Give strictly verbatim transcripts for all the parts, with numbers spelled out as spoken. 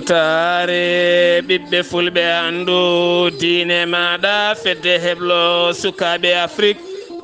Taare ɓiɓɓe fulɓe, anndu diine maaɗa, fedde heblo sukaaɓe Afrik.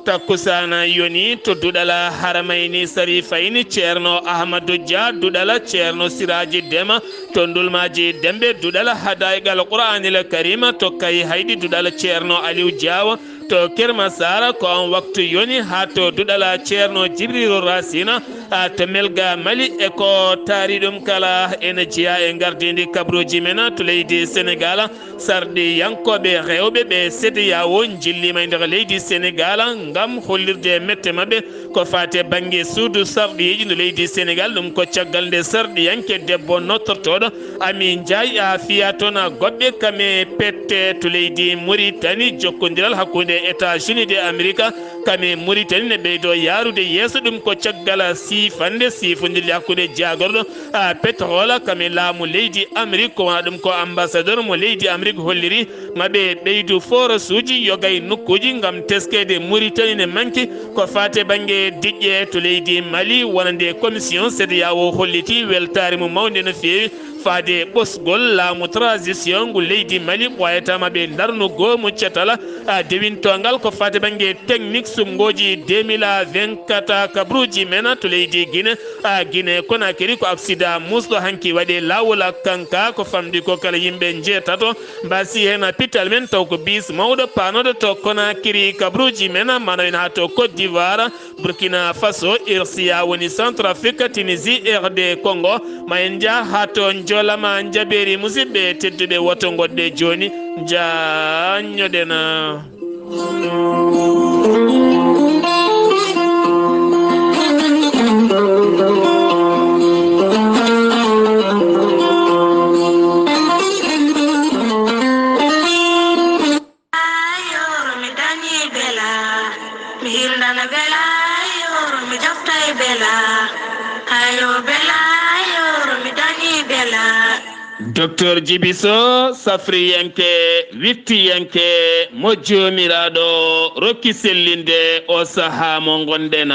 Takkusaana yoni to duɗal haramayni sarifayni, Ceerno Ahmadu Dia, duɗal Ceerno Siraaji Dema to Ndulmaaji Demɓe, duɗal Hadaa'iqal Qur'aanil Kariima to Kayhayɗi, duɗal Ceerno Aliw Jaawo to Kermasaara. Ko on waktu yoni haa to duɗal Ceerno Jibriilu Raasina, a, to Melga Mali. E ko taari ɗum kala ene jeyaa e ngardiindi kabruuji men to leydi Senegaal. Sarɗiyankooɓe rewɓe ɓe C E D E A O njilliima e nder leydi Senegaal ngam hollirde mette maɓɓe ko faati e bannge suudu sarɗiyeeji ndu leydi Senegaal. Ɗum ko caggal nde sarɗiyanke debbo nottortooɗo Ami Njaay a fiya toon a goɗɗe kame pette to leydi Muritani. Jokkondiral hakkunde États-Unis de Amerika kame Muritani ne ɓeydo yaarude yeeso. Ɗum ko caggal siifande siifondirde hakkunde jaagorɗo a, pétrole kame laamu leydi Amérique. Ko wona ɗum ko ambassadeur mo leydi Amérique holliri maɓe ɓeydu forasuuji yoga e nokkuuji ngam teskeede Muritani ne manki ko faati e bannge diƴƴe to leydi Mali. Wonande commission C E D E A O holliti weltaare mum mawnde no feewi faade ɓosgol laamu transition ngu leydi Mali ɓooyata maɓe ndarnu goomu cetal a, dewintongal ko faati bannge technique suɓngooji deux mille vingt-quatre. Kabruuji men to leydi Guinée a, Guinée Conakry ko accident musɗo hanki waɗi laawol a, kanka ko famɗi ko kala yimɓe njeetato mbasi heen a, pital men taw ko bis mawɗo paanoɗo to Conakry. Kabruuji men manoyen haa to Côte d'Ivoire, Burkina Faso, R C A woni Centrafrique, Tunisie, R D Congo. Ma en njah haa to Njolama Njabeeri. Musidɓe tedduɓe, woto ngoɗɗe jooni, njaanñoɗen. Ayoro mi dañi bela, mi hildana bela, ayoro mi joftay bela, ayo bela, ayoro mi dañi bela. Docteur Djiby Sow, safriyanke, wittiyanke, mo Joomiraaɗo rokki sellinde o sahaa mo ngonɗen.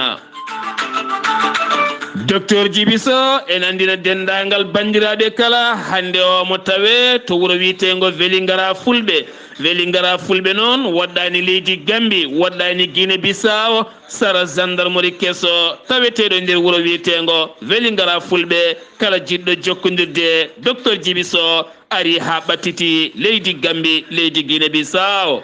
Docteur Djiby Sow e nanndina denndaangal banndiraaɓe kala hannde o mo tawee to wuro wiyeteengo Welingara Fulɓe. Welingara Fulɓe noon woɗɗaani leydi Gambi, woɗɗaani Guinée Bissau, sara gendarmerie keso taweteeɗo nder wuro wiyeteengo Welingara Fulɓe. Kala jiɗɗo jokkondirde Docteur Djiby Sow ari haa ɓattiti leydi Gambi, leydi Guinée Bissau.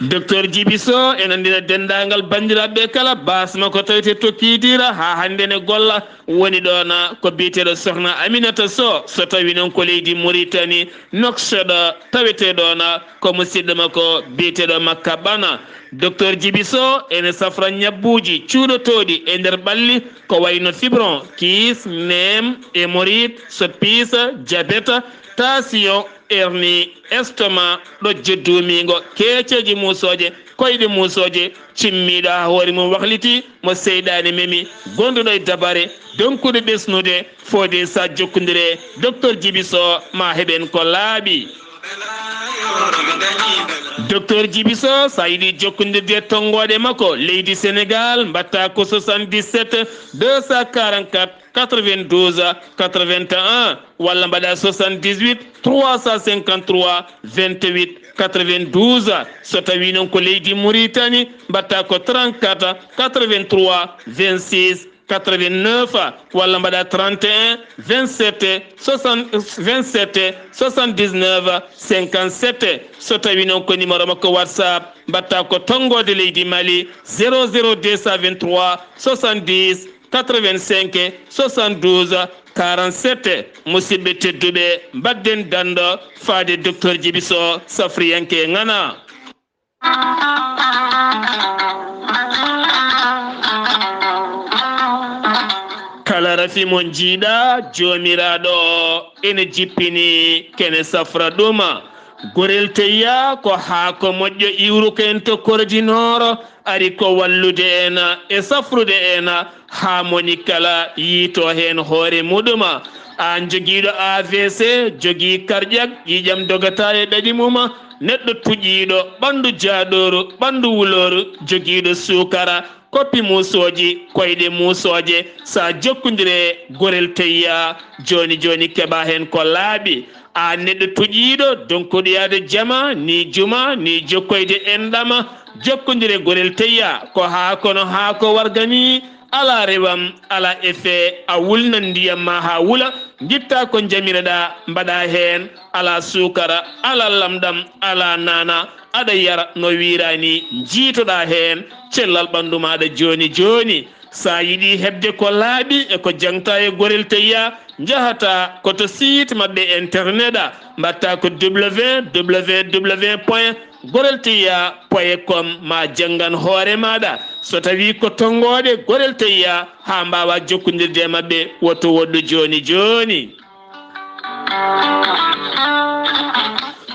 Docteur Djiby Sow e nanndina denndaangal banndiraaɓe kala, baas makko tawetee to Kidira haa hannde ne golla. Woni ɗoon ko biyeteeɗo Sohna Aminata Sow, so tawii noon ko leydi Mauritanie, Nouakchott, tawetee ɗoon ko musidɗo makko biyeteeɗo Makka Bana. Docteur Djiby Sow ene safra ñabbuuji cuuɗotooɗi e nder ɓalli, ko wayno fibron, kyste, neem, hémorroïde, soppis, diabète, tension, hernie, estomac, ɗojjo duumiingo, keeceeje muusooje, koyɗe muusooje, cimmiiɗo haa hoore mum wahliti, mo seyɗaane memi, gonduɗo e dabare, donkuɗo ɓesnude, fodde sa jokkondire Docteur Djiby Sow, ma heɓen ko laaɓi. Docteur Djiby Sow, sa yiɗi jokkondirde e tonngooɗe makko, leydi Sénégal, mbatta ko soixante-dix-sept deux cent quarante-quatre quatre-vingt-douze quatre-vingt-un, walla mbaɗa soixante-dix-huit trois cent cinquante-trois vingt-huit quatre-vingt-douze. So tawi noon ko leydi Mauritanie, mbatta ko trente-quatre quatre-vingt-trois vingt-six quatre-vingt-neuf, walla mbaɗa trente et un vingt-sept soixante, vingt-sept soixante-dix-neuf cinquante-sept. So tawi noon ko numéro makko WhatsApp, mbatta ko tonngode leydi Mali, zéro zéro deux cent vingt-trois soixante-dix quatre-vingt-cinq soixante-douze quarante-sept. Musidɓe tedduɓe, mbadden dando faade Docteur Djiby Sow, safriyanke ŋana. Kala rafi mo njiiɗa, Joomiraaɗo ene jippini kene safra ɗum. Gorel teyya ko haako moƴƴo iwruko en to Korodi Nooro, ari ko wallude en e safrude en haa moni kala yiito heen hoore muɗum. Aan jogiiɗo A V C, jogii karƴak, ƴiiƴam dogata e ɗaɗi mum, neɗɗo tuƴiiɗo, ɓanndu jaaɗooru, ɓanndu wulooru, jogiiɗo suukara, koppi muusooji, koyɗe muusooje, sa jokkondire gorel teyya, jooni jooni keɓa heen ko laaɓi. A neɗɗo tuƴiiɗo, donkuɗo yaade jama, ni juma, ni jokkoyde enɗama, jokkondire gorel teyya, ko haa kono haa ko warga ni, ala rewam, ala effet, a wulnan ndiyam ma haa wula, ngitta ko njamireɗa, mbaɗa heen, ala suukara, ala lamɗam, ala nana, aɗa yara no wiira ni, njiitoɗa heen cellal ɓanndu maɗa jooni jooni. Sa yiɗi heɓde ko laaɓi e ko jangta e gorel teyya, njahata ko to site maɓɓe internet a, mbatta ko www point gorel teyya point com, ma janngan hoore maɗa. So tawi ko tonngoɓe gorel teyya, ha mbawa jokkodirde e maɓɓe, woto woɗɗo jooni jooni.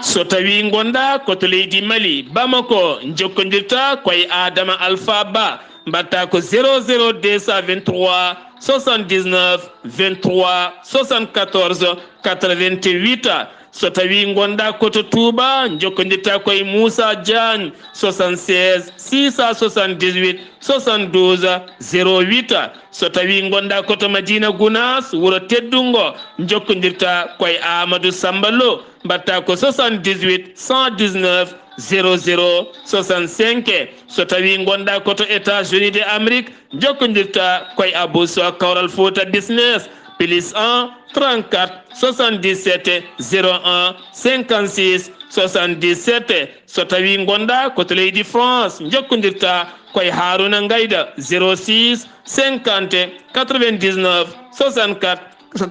So tawi ngonɗa ko to leydi Mali, Bamako, jokkodirta koye Adama Alpha Ba, mbatta ko zéro zéro deux cent vingt-trois soixante-dix-neuf vingt-trois soixante-quatorze quatre-vingt-huit. So tawi ngonɗa ko to Touba, jokkodirta koye Moussa Diagne, soixante-seize six cent soixante-dix-huit soixante-douze zéro huit. So tawi ngonɗa ko to Madina Gounass, wuro teddungo, jokkodirta koye Amadou Samba Lo, mbatta ko soixante-dix-huit cent dix-neuf zéro zéro soixante-cinq. So tawi ngonɗa ko to États-Unis de Amérique, jokkodirta koye Abou Sow Kawral Fouta Business, plus un trente-quatre soixante-dix-sept zéro un cinquante-six soixante-dix-sept. So tawi ngonɗa ko to leydi France, jokkodirta koye Harouna Ngayda, zéro six cinquante quatre-vingt-dix-neuf soixante-quatre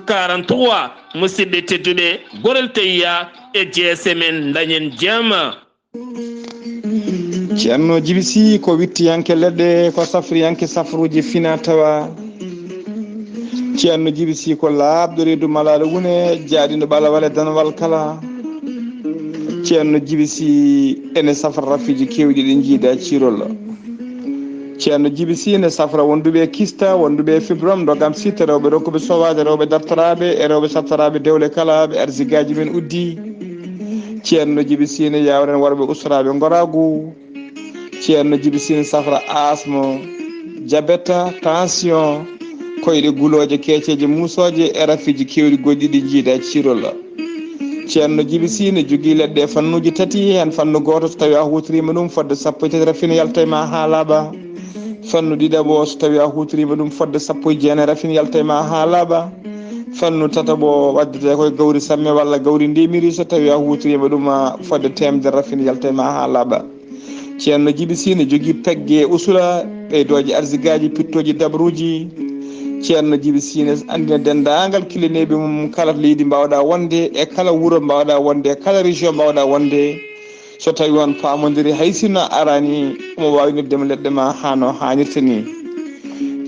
quarante-trois. Musidɓe tedduɓe, gorel teyya e G S M en, dañen jama. Ceerno Jibi Sy ko wittiyanke leɗɗe, ko safriyanke safruuji fina tawa. Ceerno Jibi Sy ko laaɓɗo reedu malaale wune, jaaɗiiɗo ɓalawal e danwal kala. Ceerno Jibi Sy ene safra rafiiji keewɗi ɗi njiida ciirol. Ceerno Jibi Sy ene safra wonduɓe e kista, wonduɓe e fibrom, ndogam sitta, rewɓe ronkuɓe sowaade, rewɓe dartoraaɓe e rewɓe sattoraaɓe dewle kala, ɓe arsigaaji men uddi. Ceerno Jibi Sy ene yawren worɓe ustoraaɓe ngoraagu. Ceerno Jibi Sy ene safra asmo, jabeta, tension, koyɗe gulooje, keeceeje muusooje e rafiiji keewɗi goɗɗi ɗi njiida ciirol. Ceerno Jibi Sy ene jogii leɗɗe e fannuuji tati, heen fannu gooto so tawii a huutoriima ɗum fodde sappo e tati rafin yalta e ma haa laaɓa. Fannu ɗiɗaɓo so tawii a huutoriima ɗum fodde sappo e jeenayi rafin yalta e ma haa laaɓa. Fannu tataɓo waddetee ko e gawri samme walla gawri ndemiri, so tawii a huutoriima ɗum fodde teemedere rafin yalta e ma haa laaɓa. Ceerno Jibi Sy ene jogii pegge e usula, ɓeydooje arsigaaji, pittooji, dabruuji. Ceerno Jibi Sy ene anndina denndaangal kilineeɓe mum kala to leydi mbaawɗa wonde, e kala wuro mbaawɗa wonde, e kala région mbaawɗa wonde. So tawii on paamondiri, hay sinno a araani, omo waawi noddude ma leɗɗe ma haa no haanirta ni.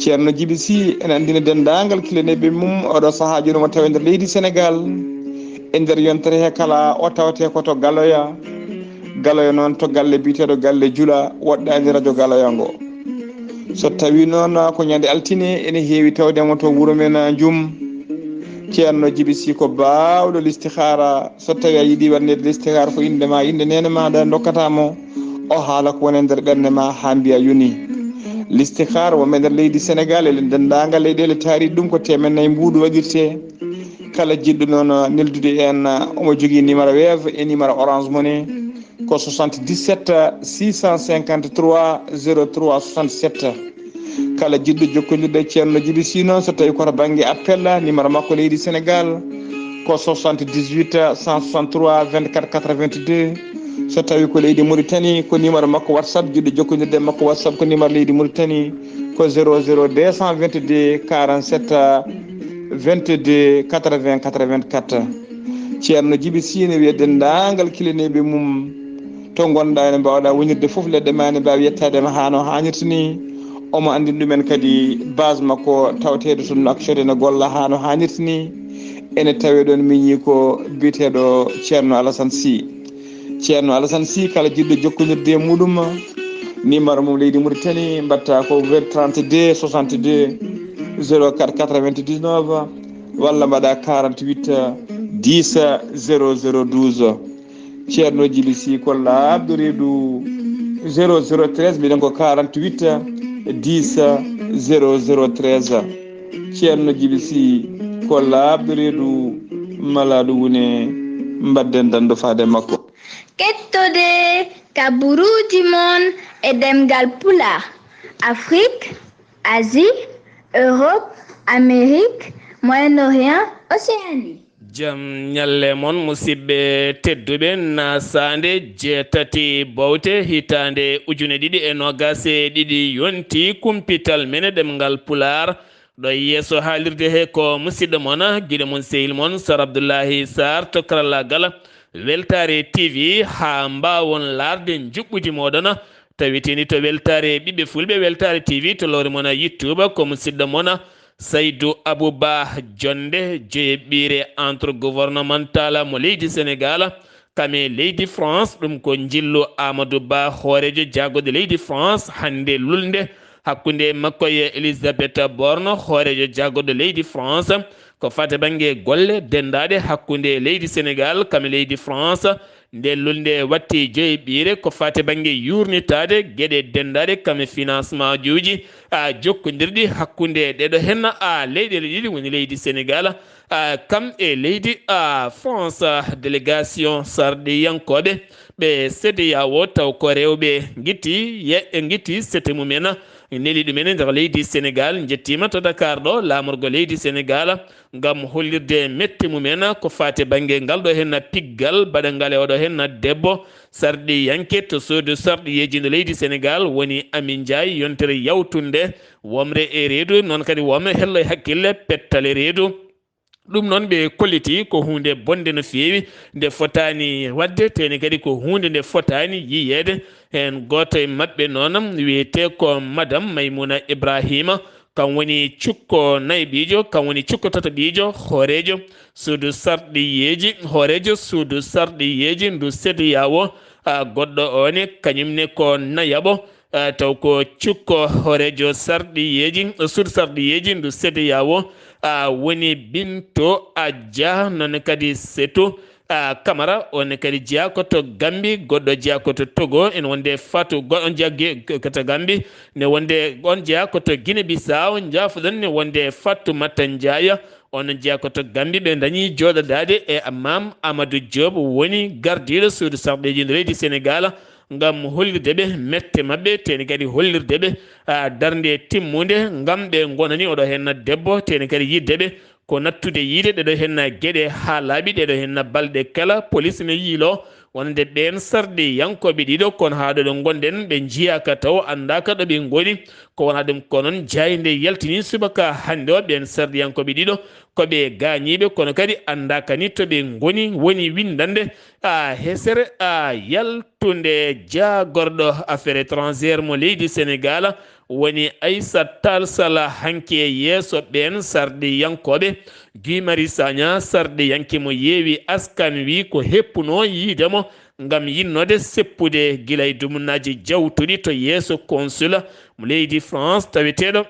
Ceerno Jibi Sy ene anndina denndaangal kilineeɓe mum, oɗo sahaa jooni omo tawi nder leydi Senegaal, e nder yontere he kala o tawetee ko to Galoya. Galoya noon to galle biyeteeɗo Galle Jula, woɗɗaani rajo Galoya ngo. So tawii noon ko ñande altine, ene heewi tawde mo to wuro men Njum. Ceerno Jibi Sy ko baawɗo listihaara. So tawii a yiɗi waɗneede listihaara, ko innde ma, innde neene maaɗa ndokkata mo, o haala ko woni e nder ɓernde ma haa mbiya yoni. Listihaara wonɓe nder leydi Senegaal e denndaangal leyɗeele taariiɗe ɗum ko teemen nayi mbuuɗu waɗirtee. Kala jiɗɗo noon neldude en, omo jogii numéro Wave e numéro Orange Money, ko soixante-dix-sept six cent cinquante-trois zéro trois soixante-sept. Kala jiɗɗo jokkondirde e Ceerno Jibi Sy noon, so tawii ko to bannge appel, numéro makko leydi Senegaal ko soixante-dix-huit cent soixante-trois vingt-quatre quatre-vingt-deux. So tawii ko leydi Mauritanie, ko numéro makko WhatsApp, jiɗɗo jokkondirde e makko WhatsApp ko numéro leydi Mauritanie ko zéro zéro deux cent vingt-deux quarante-sept vingt-deux quatre-vingts quatre-vingt-quatre. Ceerno Jibi Sy ene wiya denndaangal kilineeɓe mum, to ngonɗa ene mbaawɗa wonirde fof, leɗɗe ma ene mbaawi yettaade ma haa no haanirta ni. Omo anndini ɗumen kadi base makko tawateeɗo toon Nouakchott, ene golla haa no haanirta ni. Ene tawee ɗoon miñi ko biyeteeɗo Ceerno Alassane Sy. Ceerno Alassane Sy, kala jiɗɗo jokkondirde e muɗum, numéro mum leydi Mauritanie, mbaɗta ko vingt trente-deux soixante-deux zéro quatre quatre-vingt-dix-neuf, walla mbaɗa quarante-huit dix zéro zéro douze. Ceerno Jibi Sy ko laaɓɗo reedu zéro zéro treize, mbiɗen ko quarante-huit dix zéro zéro treize. Ceerno Jibi Si ko laaɓɗo reedu malaaɗo wune, mbadden danndo faade makko. Kettode kaburuuji mon e ɗemngal Pulaar, Afrik, Asie, Europe, Amérique, Moyen-Orient, Océanie. Jam ñalle mon, musidɓe tedduɓe. Nasaande jeetati bowte, hitaande ujune ɗiɗi e noogaas e ɗiɗi yonti. Kumpital men e ɗemngal Pulaar, ɗo yeeso haalirde he ko musidɗo mon, giɗo mon, sehil mon, Sar Abdullahi Sarr to karallaagal Weltaare T V, haa mbaawon laarde njuɓɓudi mooɗon taweteni to Weltaare Ɓiɓɓe Fulɓe, Weltaare T V, to lowre mon YouTube, ko musidɗo mon Saydu Abuba Jonde, joyeɓɓiire intergouvernemental mo leydi Senegal, kam e leydi France. Ɗum ko njillu Amadou Ba, hooreejo jaagorɗe leydi France, hannde lulnde hakkunde makko e Elisabeth Borne, hooreejo jaagorɗe leydi France, ko fate bannge golle denndaaɗe hakkunde leydi Senegal kam e leydi France. Nde lulnde watti joyi ɓiire ko fate bannge yuurnitaade geɗe denndaaɗe kam e financement juuji, a, jokkondirɗi hakkunde ɗeɗo henna, a, leyɗeele ɗiɗi woni leydi Senegal, a, kam e leydi, a, France. Délégation sarɗiyankooɓe ɓe CEDEAO, taw ko rewɓe, ngitti ye-, ngitti sete mumen, neli ɗumen e nder leydi Senegal, njettiima to Dakar ɗo laamorgo leydi Senegal ngam hollirde mette mumen ko faati bannge ngal ɗo henna piggal baɗangal e oɗo henna debbo sarɗiyanke to suudu sarɗiyeeji nder leydi Senegal, woni Amin Njaay, yontere yawtunde, womre e reedu, noon kadi womre hello e hakkille, pettale reedu. Ɗum noon ɓe kolliti ko huunde bonde no feewi, nde fotaani waɗde, teni kadi ko huunde nde fotaani yiyeede. Heen gooto e maɓɓe noon wiyetee ko Madame Maymuna Ibrahima, kam woni cukko nayɓiijo, kam woni cukko tataɓiijo hooreejo suudu sarɗiyeeji, hooreejo suudu sarɗiyeeji ndu CEDEAO, a, goɗɗo o ne, kañum ne ko nayaɓo, a, taw ko cukko hooreejo sarɗiyeeji, suudu sarɗiyeeji ndu CEDEAO, a, woni Binto Adja, noon kadi Setu, a, Kamara, on kadi jeyaa ko to Gambi, goɗɗo jeyaa ko to Togo, ene wonde Fatu, go-, on jeyaa ge-, ko to Gambi, ne wonde, on jeyaa ko to Guinée Bissau, njaafoɗon, ne wonde Fatumata Njaaya, on jeyaa ko to Gambi, ɓe dañi jooɗodaade e Maam Amadou Diop, woni gardiiɗo suudu sarɗeeji nder leydi Senegal, ngam hollirde ɓe mette maɓɓe, teni kadi hollirde ɓe, a, darnde timmunde, ngam ɓe ngonani oɗo henna debbo, teni kadi yidde ɓe ko nattude yiide ɗeɗo henna geɗe haa laaɓi, ɗeɗo henna balɗe kala. Polis ne yiilo wonande ɓeen sarɗiyankooɓe ɗiɗo, kono haa ɗo ɗo ngonɗen, ɓe njiyaaka taw, anndaaka ɗo ɓe ngoni. Ko wonaa ɗum, ko noon jaaynde yaltini subaka hannde o, ɓeen sarɗiyankooɓe ɗiɗo ko ɓe gaañiiɓe, kono kadi anndaaka ni to ɓe ngoni, woni winndande, a, hesere, a, yaltunde jaagorɗo affaire étrangère mo leydi Senegal, woni Aissata Tall Sall, hanki e yeeso ɓeen sarɗiyankooɓe. Guy Marius Sagna, sarɗiyanke mo Yewwi Askan Wi, ko heppunoo yiide mo ngam yinnoode seppude gila e dumunnaaji jawtuɗi to yeeso consul mo leydi France taweteeɗo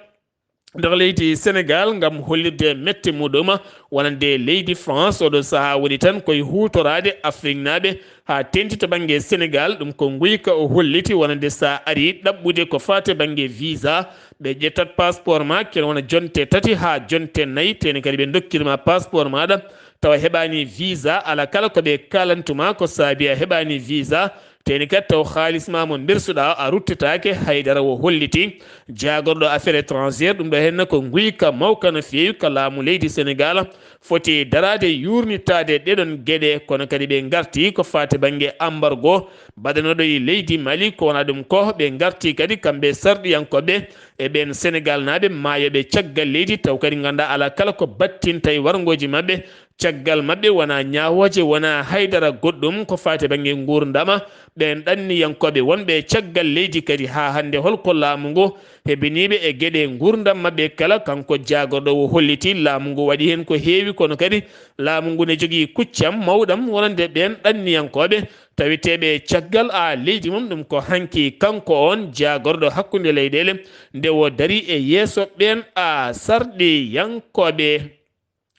nder leydi Senegal ngam hollirde mette muɗum wonande leydi France. Oɗo sahaa woni tan koye huutoraade Afriknaaɓe, haa teeŋti to bannge Senegal. Ɗum ko nguyka o holliti wonande so a arii ɗaɓɓude ko faati bannge visa, ɓe ƴettat passeport ma, ken wona jonte tati haa jonte nayi, teni kadi ɓe ndokkir ma passeport maaɗa, tawa heɓaani visa, ala kala ko ɓe kaalantuma ko saabi a heɓaani visa, teni kadi taw haalis ma mo mbersuɗa a ruttitaake. Haydara o holliti jaagorɗo affaire étrangère, ɗum ɗo henna ko nguyka mawka no feewi ka laamu leydi Senegal, foti daraade yuurnitaade ɗeɗon geɗe, kono kadi ɓe ngarti ko faati bannge embargo baɗanooɗo e leydi Mali, ko wonaa ɗum ko ɓe ngarti kadi kamɓe sarɗiyankooɓe e ɓeen Senegal naaɓe maayoɓe caggal leydi, taw kadi ngannda ala kala ko battinta e warngooji maɓɓe. Caggal maɓɓe wonaa ñaawooje, wonaa haydara goɗɗum ko faati bannge nguurndama. Ɓeen ɗanniyankooɓe wonɓe caggal leydi kadi haa hannde, holko laamu ngu heɓiniiɓe e geɗe nguurndam maɓɓe kala? Kanko jaagorɗo o holliti laamu ngu waɗi heen ko heewi, kono kadi laamu ngu ne jogii kuccam mawɗam wonande ɓeen ɗanniyankooɓe taweteeɓe caggal a leydi mum. Ɗum ko hanki kanko on jaagorɗo hakkunde leyɗeele nde o dari e yeeso ɓeen a sarɗiyankooɓe.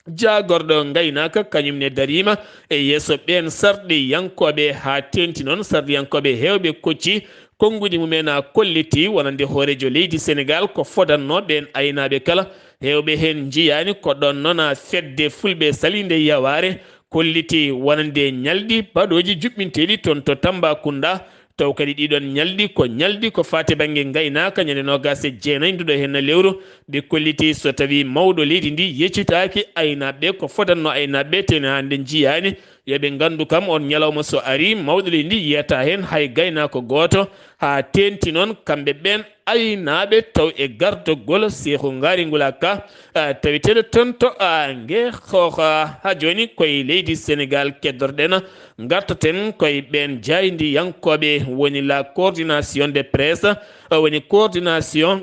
Jaagorɗo ngaynaaka kañum ne dariima e yeeso ɓeen sarɗiyankooɓe, haa teeŋti noon sarɗiyankooɓe heewɓe kocci konnguɗi mumen, a kolliti wonande hooreejo leydi Senegaal ko fodannoo ɓeen aynaaɓe kala. Heewɓe heen njiyaani ko ɗoon noon a fedde fulɓe saliinde yawaare kolliti wonande ñalɗi baɗooji juɓɓinteeɗi toon to Tambacounda. Taw kadi ɗiɗon ñalɗi ko ñalɗi ko faati bannge ngaynaaka, ñande noogaas e jeenayi nduɗo heen lewru. Ɓe kolliti so tawii mawɗo leydi ndi yeccitaaki aynaaɓe ɓe ko fodannoo aynaaɓe ɓe, tene hannde njiyaani. Yo ɓe nganndu kam, oon ñalawma so arii, mawɗo leydi ndi yiyata heen hay gaynaako gooto, haa teeŋti noon kamɓe ɓeen aynaaɓe taw e gardagol Seeku Ngaari Ngulaka, ah, taweteeɗo toon to, ah, Ngeexoox. Haa jooni koye leydi Senegaal keddorɗen, ngartaten koye ɓeen jaayndiyankooɓe woni la coordination de presse, ah, woni coordination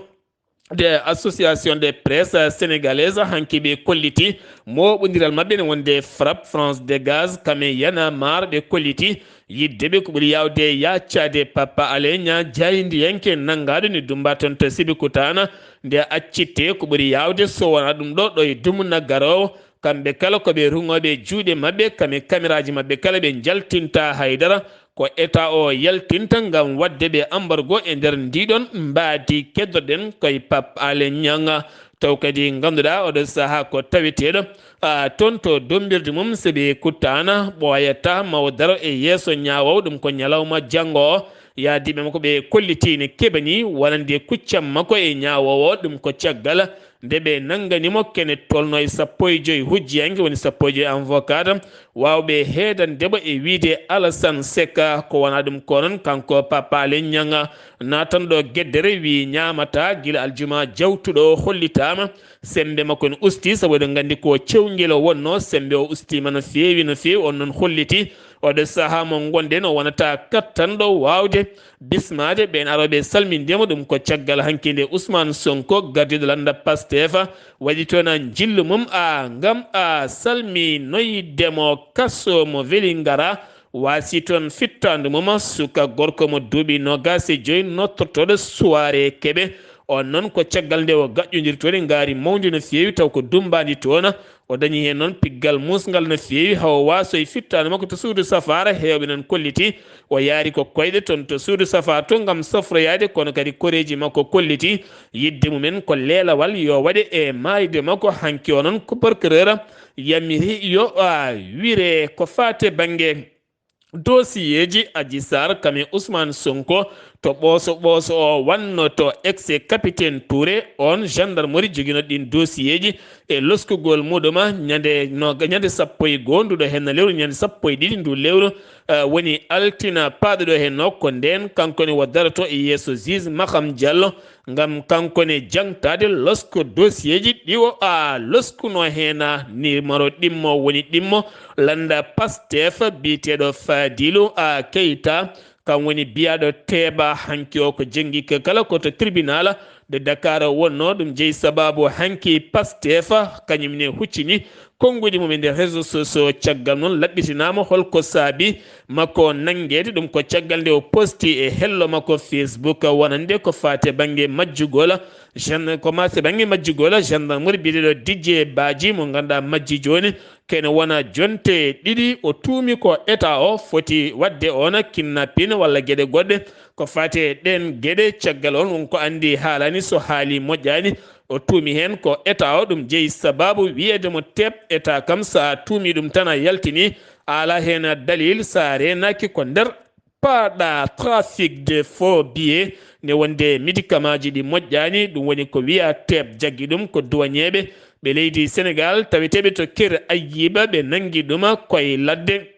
de association de presse sénégalaise, hanki ɓe kolliti mooɓondiral maɓɓe ne wonde FRAPP, France Dégage, kame Y'en a marre, ɓe kolliti yidde ɓe ko ɓuri yaawde yaccaade Papa Alé Niang, jaayndiyanke nanngaaɗo ne dummba toon to Sébikotane, nde accitte ko ɓuri yaawde so wonaa ɗum ɗo, ɗo e dumunna garoowo. Kamɓe kala ko ɓe ruŋooɓe juuɗe maɓɓe, kame kameraaji maɓɓe kala ɓe njaltinta haydara. Ko État o yaltinta ngam waɗde ɓe embargo e nder ndiɗon mbaadi keddoɗen koye Pape Alé Niang. Taw kadi ngannduɗaa oɗo sahaa ko taweteeɗo, a, toon to dommbirde mum, so ɓe kuttaana, ɓooyata ma o daro e yeeso ñaawoowo, ɗum ko ñalawma janngo o. Yaadiiɓe makko ɓe kolliti ne keɓani wonande kuccam makko e ñaawoowo, ɗum ko caggal nde ɓe nanngani mo kene tolno e sappo e joy hujjiyanke, woni sappo e joy avocat, waawɓe heedande mo e wiyde Alassane Seck, ko wonaa ɗum ko noon, kanko Pape Alé Niang naatanɗo geddere wi ñaamataa gila aljuma jawtuɗo o hollitaama. Semmbe makko ne usti, sabu eɗen nganndi ko cewngel o wonnoo, semmbe o ustiima no feewi, no feewi, on noon holliti oɗo sahaa mo ngonɗen o wonata kattanɗo waawde bismaade ɓeen arooɓe salminde mo. Ɗum ko caggal hanki nde Ousmane Sonko, gardiiɗo lannda Pastef, waɗi toon a njillu mum a ngam a salminoyde mo kaso mo Vélingara. Waasi toon fittaandu mum suka gorko mo duuɓi noogaas e joy nottortooɗo Suwaare Keɓe. On noon ko caggal nde o gaƴƴondirtooni ngaari mawndi no feewi, taw ko dummbaandi toon. O dañi heen noon piggal muusngal no feewi, hawo waaso e fittaandu makko to suudu safaara. Heewɓe noon kolliti o yaari ko koyɗe toon to suudu safaara to ngam safroyaade, kono kadi koreeji makko kolliti yidde mumen ko leelawal yo waɗe e maayde makko. Hanki o noon ko procureur yamiri yo a wire ko faate bannge dosiyeeji Adji Sarr kame Ousmane Sonko to ɓooso ɓooso o wanno to ex capitaine Touré, on gendarmerie joginoo ɗin dosiyeeji e loskugol muɗuma ñande no, ñande sappo e goo nduɗo heen lewru, ñande sappo e ɗiɗi ndu lewru, eh, woni altina paaɗuɗo heen o. Ko ndeen kanko ne o daroto e yeeso juge Maham Diallo ngam kanko ne jaŋtaade losko dosiyeeji ɗi o a loskuno heen. Nimaro ɗimmo woni ɗimmo lannda Pastef biyeteeɗo Fadilu a Keita, kam woni biyaaɗo Teeba. Hanki o ko jenngi ka kala ko to tribunal de Dakar wonnoo. Ɗum jeyi sabaabu hanki Pastef kañum ne huccini konnguɗi mum e nder réseaux sociaux. Caggal noon laɓɓitinaama holko saabi makko nanngeede. Ɗum ko caggal nde o posti e hello makko Facebook wonande ko faate bannge majjugol gen-, ko faate bannge majjugol gendarmerie biyeteeɗo Didier Badji mo ngannduɗaa majji jooni. Kene wona jonte ɗiɗi o tuumi ko État o foti waɗde on kidnapping walla geɗe goɗɗe. Ko faate ɗeen geɗe, caggal on won ko anndi haalani, so haali moƴƴaani, o tuumi heen ko État o. Ɗum jeyi sabaabu wiyeede mo teep État kam, so a tuumi ɗum tan a yaltini, a alaa heen dalil, so a reenaaki ko nder paaɗa trafic de faux billets, ne wonde médicamentji ɗi moƴƴaani, ɗum woni ko wiya teep jaggi ɗum ko duwañeeɓe ɓe leydi Senegaal taweteeɓe to Kër Ayiba, ɓe nanngi ɗum koye ladde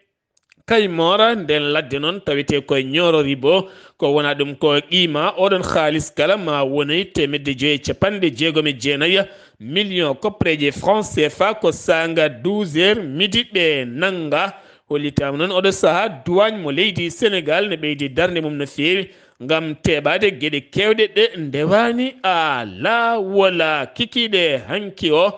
Kaymoora. Ndeen ladde noon tawetee koye Nioro Ribo, ko wona ɗum ko qiima oɗon haalis kala ma wonay teemedde joyi e capanɗe jeegom e jeenayi million koppareeje franc C F A, ko saanga douze heures midi ɓe nannga. Hollitaama noon oɗo sahaa duwaañ mo leydi Senegaal ne ɓeydi darnde mum no feewi ngam teeɓaade geɗe keewɗe ɗe ndewaani a laawola kikiiɗe hanki o.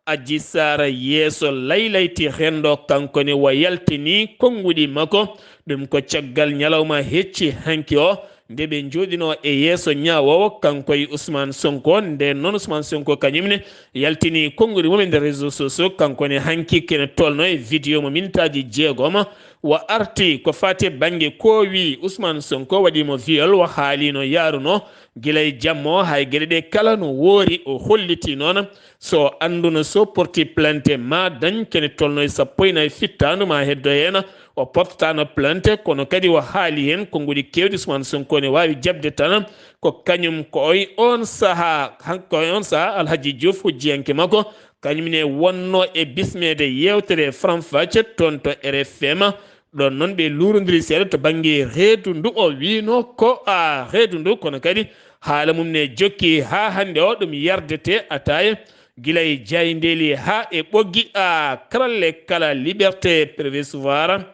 Adji Sarr yeeso laylayti renndo, kanko ne o yaltini konnguɗi makko. Ɗum ko caggal ñalawma hecci hanki o. Nde ɓe njooɗinoo e yeeso ñaawoowo, kanko e Ousmane Sonko, ndeen noon Ousmane Sonko kañum ne yaltini konnguɗi mum e nder réseaux sociaux, kanko ne hanki kene tolno e vidéo mo mintaaji jeegoma, wa arti ko faati bannge ko wi Ousmane Sonko waɗi mo viol, wa haalino yaarunoo gila e jammo hay geɗe ɗe kala no woori, o holliti noon so annduno so porti plainte ma dañ kene tolno e sappo e nayi fittaandu ma heddo heen, o portataano plainte, kono kadi o haali heen konnguɗi keewɗi Ousmane Sonko ne waawi jaɓde tan ko kañum ko oy on sahaa, han-, ko oy on sahaa Alhaji Diouf hujjiyanke makko, kañum ne wonno e bismeede yeewtere Faram Facce toon to R F M. Ɗoon noon ɓe luurondiri seeɗa to bannge reedu ndu o wiino ko a reedu ndu, kono kadi haala mum ne jokki haa hannde o ɗum yardete ataaya gila e jaayndeeli haa e ɓoggi a karalle kala liberté provisoire,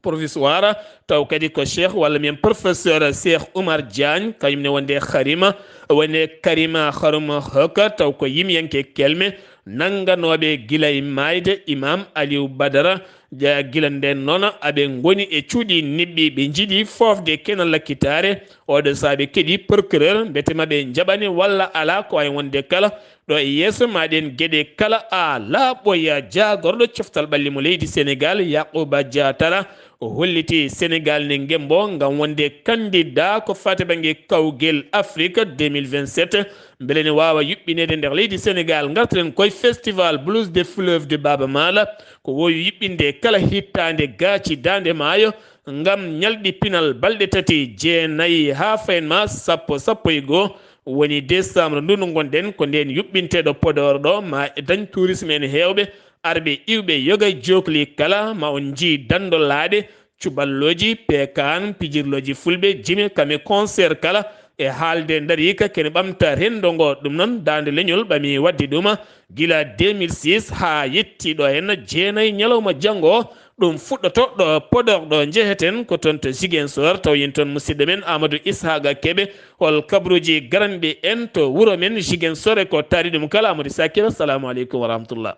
provisoire, taw kadi ko cheikh walla mbiyen professeur Cheikh Oumar Diagne, kañum ne wonde Karima, wonde Karima Harum Hoka, taw ko yimyanke kelme nannganooɓe gila e maayde Imam Aliou Badara. Ja-, gila ndeen noon aɓe ngoni e cuuɗi niɓɓi, ɓe njiɗi foofde kenal lakkitaare. Oɗo saabe keɗi procureur, mbete maɓe njaɓani walla alaa ko ay wonde kala ɗo e yeeso ma ɗen geɗe kala a laaɓoya jaagorɗo coftal ɓalli mo leydi Sénégal, Yacouba Diatara, o holliti Sénégal ne ngembo ngam wonde candidat ko faati bannge kawgel Afrique deux mille vingt-sept. Mbele ne waawa yuɓɓineede nder leydi Sénégal, ngartiren koye festival Blues de Fleuve de Baaba Maal, ko woowi yuɓɓinde kala hittaande gaaci daande maayo ngam ñalɗi pinal balɗe tati, jeenayi haa fayen ma sappo, sappo e goo woni décembre ndu ndu ngonɗen, ko ndeen yuɓɓinteeɗo Podor ɗo ma dañ tourisme en heewɓe, arɓe iwɓe yoga e jookli kala ma on njii danndo laaɗe, cuballoji, peekaan, pijirlooji fulɓe, jime, kame, concert kala e haalde ndariika kene ɓamta renndo ngo. Ɗum noon, Daande Leñol ɓami waɗde ɗum gila deux mille six haa yetti ɗo heen jeenayi ñalawma janngo o. Ɗum fuɗɗoto ɗo Podor ɗo njeheten ko toon to Ziguinchor, taw yen toon musidɗo men Amadou Ishaqa Kebe, hol kabruuji garanɗi en to wuro men Ziguinchor e ko taari ɗum kala. Amadou Ishaqa Kebe, assalamu aleykum wa rahmatullah.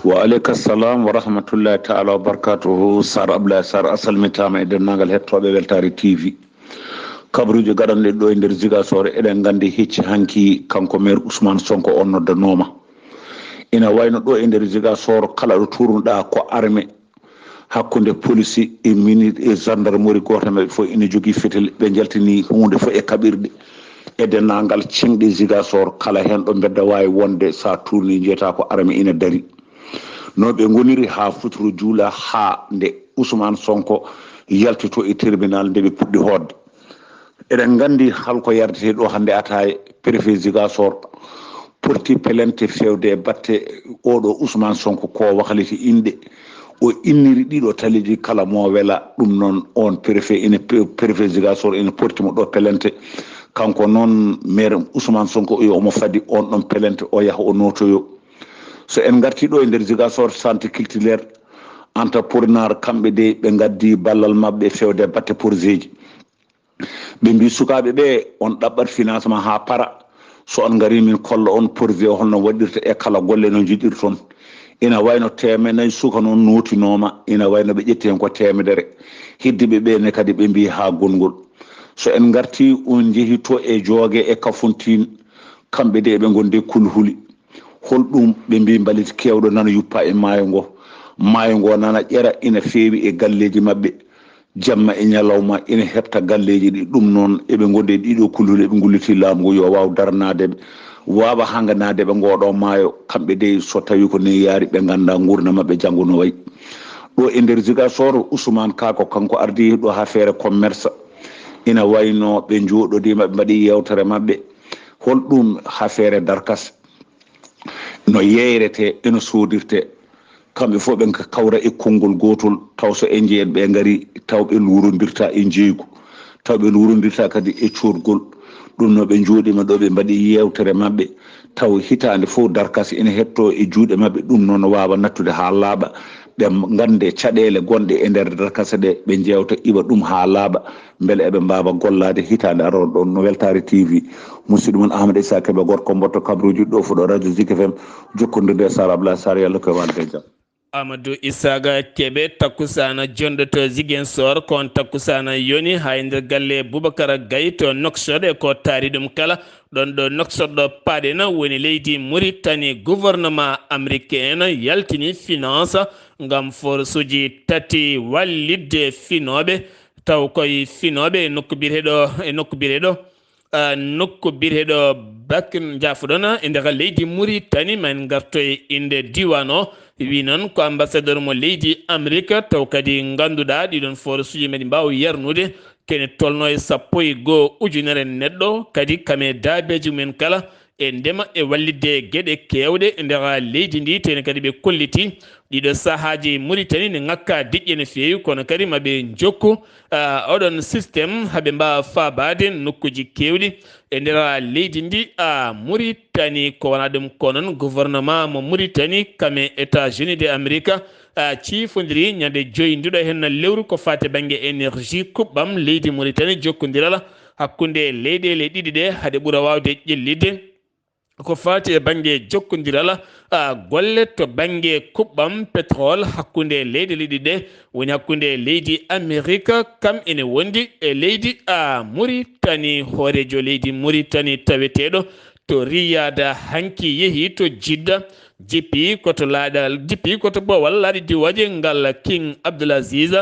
Wa aleyka salam wa rahmatullahi taala wa barakatuhu. Sar Abdoulaye Sar, a salmitaama e denndaangal hettooɓe Weltaare T V. Kabruuji gaɗanɗe ɗo e nder Ziguinchor, eɗen nganndi hecci hanki kanko maire Ousmane Sonko o noddanooma. Ina wayno ɗo e nder Ziguinchor, kala ɗo tuurnuɗaa ko arme, hakkunde police e minute e gendarmerie, gooto maɓɓe fof ina jogii fetel, ɓe njaltini huunde fof e kaɓirɗe. E denndaangal ceŋɗe Ziguinchor, kala heen ɗo mbedda waawi wonde, so a tuurnii njiyataa ko arme ina dari. No ɓe ngoniri haa futuro juula, haa nde Ousmane Sonko yaltito e tribunal, nde ɓe puɗɗi hootde. Eɗen nganndi hol ko yardetee ɗo hannde, ataaya préfet Ziguinchor porti plainte feewde e batte oɗo Ousmane Sonko ko wakliti inɗe. O inniri ɗiɗo taliiji kala mo wela. Ɗum noon, on préfet ina, préfet Ziguinchor ina porti mo ɗo plainte. Kanko noon, maire Ousmane Sonko, yo omo fadi on ɗon plainte, o yaha o nootoyo. So en ngartii ɗo e nder Ziguinchor, centre culturel Anta Purnar, kamɓe de ɓe ngaddi ballal maɓɓe feewde batte porzeeji. Ɓe mbii sukaaɓe ɓe, on ɗaɓɓat financement haa para. So on ngarii, min kolla on projet o holno waɗirta e kala golle no njiɗirton. Ina wayno teemeɗɗe nayi suka noon nootinooma, ina wayno ɓe ƴetti heen ko teemedere. Heddiiɓe ɓe ne kadi ɓe mbii haa gongol. So en ngartii, on njehii to e Jooge e Kafountine, kamɓe de eɓe ngondi e kulhuli. Holɗum? Ɓe mbii mbalit keewɗo nana yuppa e maayo ngo. Maayo ngo nana ƴera, ina feewi e galleeji maɓɓe. Jamma e ñalawma ina heɓta galleeji ɗi. Ɗum noon, eɓe ngondi e ɗiɗo kulhuli, eɓe ngulliti laamu ngu yo waaw daranaade ɓe, waawa hanganaade ɓe ngooɗo maayo. Kamɓe dey, so tawii ko nii yaari, ɓe nganndaa nguurndam maɓɓe janngo no wayi. Ɗo e nder Ziguinchor, Ousmane Ka ko kanko ardii ɗo affaire commerce. Ina wayno ɓe njooɗodii maɓɓe mbaɗi yeewtere maɓɓe. Holɗum? Affaire darkase. No yeeyrete, eno soodirte. Kamɓe fof ɓe kawra e konngol gootol, taw so e njeen ɓe ngari, taw ɓe luurondirta e njeeygu, taw ɓe luurondirta kadi e coodgol. Ɗum no ɓe njooɗiima ɗo, ɓe mbaɗi yeewtere maɓɓe, taw hitaande fof darkase ene hettoo e juuɗe maɓɓe. Ɗum noon no waawa nattude haa laaɓa, ɓe ngannde caɗeele gonɗe e nder darkase ɗe, ɓe njeewta iwa ɗum haa laaɓa, mbele eɓe mbaawa gollaade hitaande arooɗo ɗoon. No Weltaare T V, musidɗo mon Ahmad Issa Kebe, gorko mboɗo kabruuji ɗo fuɗo radio Zik F M, jokkondirde e Sara Abdoulaye Sarr, yalla ko e waalde e jam. Amadou Isaaga Kebe, takkusaana jonɗo to Ziguinchor, ko on takkusaana yoni haa e nder galle Boubacar Gaye to Nouakchott, e ko taari ɗum kala. Ɗon ɗo Nouakchott ɗo paaɗen woni leydi Mauritanie, gouvernement américain yaltini finance ngam forsuuji tati wallitde finooɓe, taw koye finooɓe e nokku biyeteeɗo, e nokku biyeteeɗo, ah, nokku biyeteeɗo Bak-, njaafoɗon, e nder leydi Mauritanie. Ma en ngarto e innde diiwaan o. Wi noon ko ambassadeur mo leydi Amérique, taw kadi ngannduɗaa ɗiɗon forsuuji mbeɗi mbaawa yarnude kene tolno e sappo e goo ujunere neɗɗo, kadi kam e daabeeji mumen kala, e ndema e wallitde geɗe keewɗe e nder leydi ndi. Tene kadi ɓe kolliti ɗiɗo sahaaji Mauritanie ne ŋakka diƴƴe no feewi, kono kadi ma ɓe njokku, ah, oɗon système haa ɓe mbaawa faabaade nokkuuji keewɗi e nder leydi ndi, ah, Mauritanie. Ko wona ɗum ko noon gouvernement mo Mauritanie kam e États-Unis de Amérique, ah, ciifondiri ñande joyi nduɗo henna lewru ko faati bannge énergie, kuɓɓam leydi Mauritanie, jokkondiral hakkunde leyɗeele ɗiɗi ɗe, haade ɓura waawde ƴellitde ko faati e bannge jokkondiral, ah, golle to bannge kuɓɓam pétrole hakkunde leyɗeele ɗiɗi ɗe, woni hakkunde leydi Amérique kam ene wondi e leydi, ah, Mauritanie. Hooreejo leydi Mauritanie taweteeɗo to Riyad hanki yehi to Jidda, jippi ko to laaɗal, jippi ko to boowal laaɗe diwooje ngal King Abdulaziz.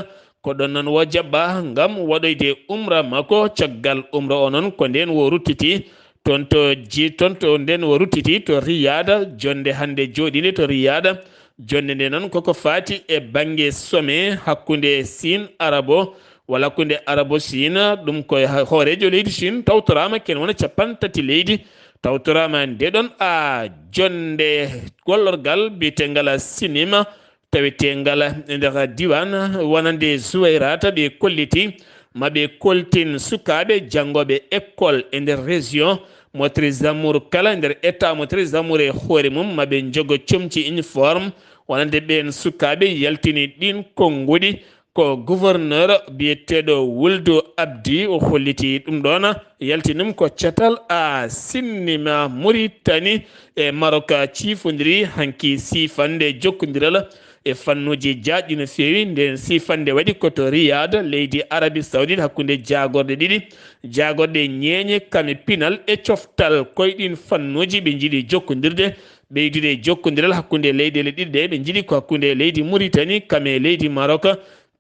Ko ɗon noon wo jaɓɓa ngam waɗoyde umra makko. Caggal umra o noon ko ndeen wo ruttiti toon to ji-, toon to ndeen wo ruttiti to Riyad, jonnde hannde jooɗiinde to Riyad. Jonnde nde noon koko faati e bannge sommet hakkunde Siin Arabo, walla hakkunde Arabo Siin, ɗum ko ha-, hooreejo leydi Siin tawtoraama, ken wona cappanɗe tati leydi tawtoraama nde ɗon, a, jonnde gollorgal biyetengal sinima taweteengal e nder diiwaan wonande Zuwayrata. Ɓe kolliti ma ɓe koltin sukaaɓe janngooɓe école e nder région Motrice d'Amour kala, e nder état Motrice d'Amour e hoore mum, ma ɓe njogo comci uniforme wonande ɓeen sukaaɓe yaltini ɗiin konnguɗi. Ko gouverneur biyeteeɗo Wuldu Abdi o holliti ɗum ɗoon, yalti ɗum ko catal a sinima Mauritanie e Maroc ciifondiri hanki siifande jokkondiral e fannuuji jaajɗi no feewi. Ndeen siifande waɗi ko to Riyad, leydi Arabie Saoudite, hakkunde jaagorɗe ɗiɗi, jaagorɗe ñeeñe kame pinal e coftal. Koye ɗiin fannuuji ɓe njiɗi jokkondirde, ɓeydude jokkondiral hakkunde leyɗeele ɗiɗi ɗe. Ɓe njiɗi ko hakkunde leydi Mauritanie kame leydi Maroc,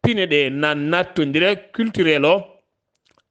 pine ɗe na nattondira, culturel o,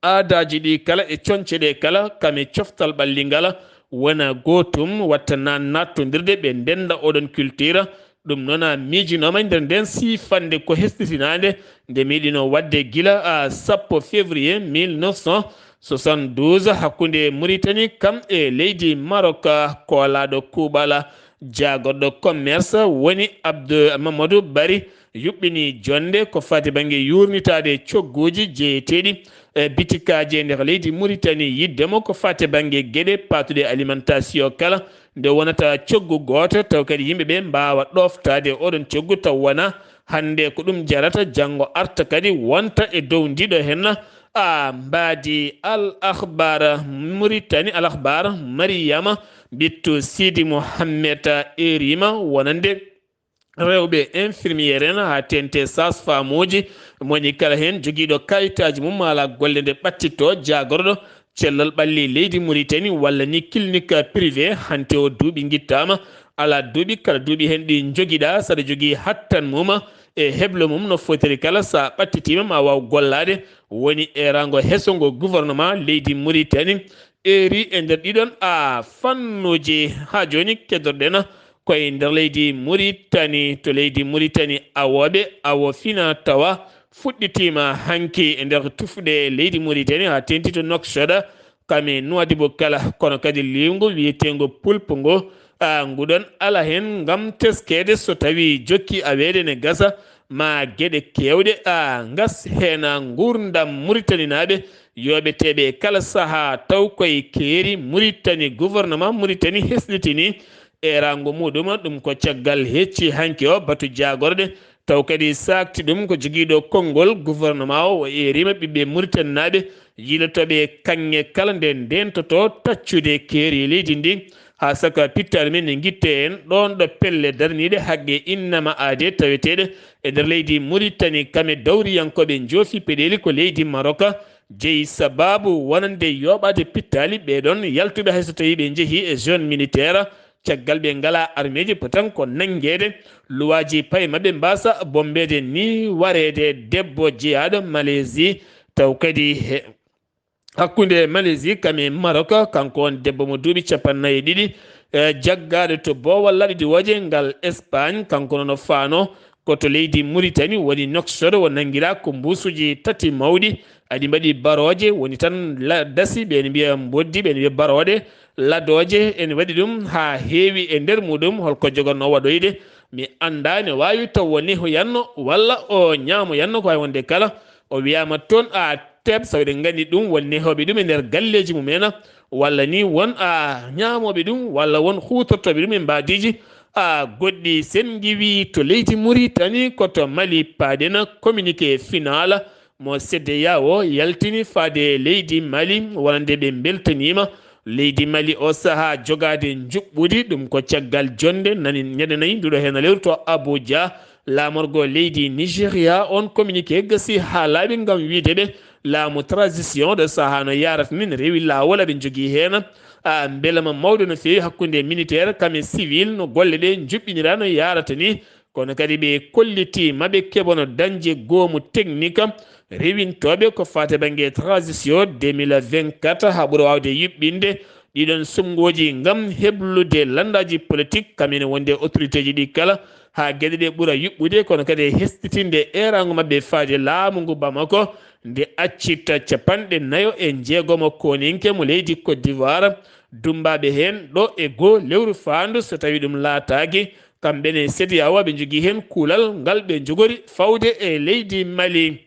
aadaaji ɗi kala e coñce ɗe kala, kame coftal ɓallingal wona gootum, watta na nattondirde, ɓe ndennda oɗon culture. Ɗum noon a miijinooma e nder ndeen siifande ko hesɗitinaande nde miɗino waɗde gila a sappo février mille neuf cent soixante-douze hakkunde Mauritanie kam e leydi Maroc. Koolaaɗo kuuɓal jaagorɗo commerce woni Abdou Mamadou Bari yuɓɓini jonnde ko faati bannge yuurnitaade cogguuji jeyeteeɗi e bitikaaji e nder leydi Mauritanie, yiɗde mo ko faati bannge geɗe paatuɗe alimentation kala, nde wonata coggu gooto, taw kadi yimɓe ɓe mbaawa ɗooftaade oɗon coggu, taw wona hannde ko ɗum jarata, janngo arta kadi wonta e dow ndiɗo henna. A mbaadi Al Akhbar Mauritanie, Al Akhbar, Mariama Bittu Sidi Mohammed, erima wonande rewɓe infirmière en haa teeŋti sage-femme uji, moni kala heen jogiiɗo kayitaaji mum maa alaa golle nde ɓattitto jaagorɗo cellal ɓalli leydi Mauritanie walla ni clinique privé, hannde o duuɓi ngittaama, alaa duuɓi, kala duuɓi heen ɗi njogiɗaa, saɗa jogii hattan mum e heblo mum no fotiri kala, so a ɓattitiima ma waaw gollaade. Woni eeraango heso ngo gouvernement leydi Mauritanie eeri e nder ɗiɗon a fannuuji. Haa jooni keddorɗen koye nder leydi Mauritanie, to leydi Mauritanie awooɓe awo fina tawa fuɗɗitiima hanki e nder tufɗe leydi Mauritanie haa teeŋti to Nouakchott, kam e Nouadhibou kala, kono kadi liiwngu wiyeteengu pulpu ngu, a, nguɗon ala heen ngam teskeede so tawii jokki aweede ne gasa ma geɗe keewɗe, a, ngas heen nguurndam Muritaninaaɓe yooɓeteeɓe e kala sahaa taw koye keeri Muritani, gouvernement Muritani hesɗitini eeraango muɗum. Ɗum ko caggal hecci hanki o batu jaagorɗe, taw kadi saakti ɗum ko jogiiɗo konngol gouvernement o, o eeriima ɓiɓɓe Muritaninaaɓe yiilotooɓe e kaŋŋe kala nde ndentoto taccude keeri e leydi ndi. haa saka pittaali men ne ngitte en ɗoon ɗo pelle darniiɗe haqqe innama aade taweteeɗe e nder leydi Muritani, kame dawriyankooɓe njoofi peɗeeli ko leydi Maroka, jeyi sabaabu wonande yooɓaade pittaali ɓee ɗoon yaltuɓe hay so tawii ɓe njehii e zone militaire, caggal ɓe ngalaa armeeji, potan ko nanngeede luwaaji paye maɓɓe mbaasa bommbeede ni wareede debbo jeyaaɗo Malaisie, taw kadi he hakkunde Malaisie kam e Maroc, kanko on debbo mo duuɓi capannayyi e ɗiɗi, e jaggaaɗo to boowal laaɓi diwooje ngal Espagne, kanko noon o faano ko to leydi Mauritanie woni Nouakchott, o nanngiraa ko mbuusuuji tati mawɗi, aɗi mbaɗi barooje, woni tan la-, dasi, ɓe ene mbiya mboddi, ɓe ene mbiya barooɗe, ladooje, ene waɗi ɗum haa heewi e nder muɗum. Holko jogornoo waɗoyde? Mi anndaa, ene waawi taw woni o yanno walla o ñaamoyanno, ko waawi wonde kala. O wiyaama toon a teeb, sabu eɗen nganndi ɗum won nehooɓe ɗum e nder galleeji mum en, walla ni won a ñaamooɓe ɗum, walla won huutortooɓe ɗum e mbaadiiji a goɗɗi. Sen ngiwi to leydi Mauritanie, ko to Mali paaɗen, communiqué final mo C E D E A O yaltini faade leydi Mali, wonande ɓe mbeltaniima leydi Mali o sahaa jogaade njuɓɓudi, ɗum ko caggal jonnde nani ñande nayi nduɗo heen lewru to Abuja, laamorgo leydi Nigeria. On communiqué gasi haa laaɓi ngam wiide ɓe laamu transition ɗo sahaa no yaarata ni, ne rewi laawol, aɓe njogii heen a mbelema mawɗo no feewi hakkunde militaire kam e civil, no golle ɗe njuɓɓiniraa no yaarata ni. Kono kadi ɓe kolliti maɓe keɓono dañde goomu technique rewintooɓe ko faati bannge transition deux mille vingt-quatre haa ɓura waawde yuɓɓinde ɗiɗon suɓngooji ngam heblude lanndaaji politique, kam ene wonde autoritéji ɗi kala haa geɗe ɗe ɓura yuɓɓude, kono kadi e hesɗitinde eeraango maɓɓe faade laamu ngu Bamako nde accita capanɗe nayo e jeegomo kooninke mo leydi Côte d'Ivoire dummbaaɓe heen ɗo e goo lewru faandu, so tawii ɗum laataaki, kamɓe ne C E D E A O aɓe njogii heen kuulal ngal ɓe njogori fawde e leydi Mali.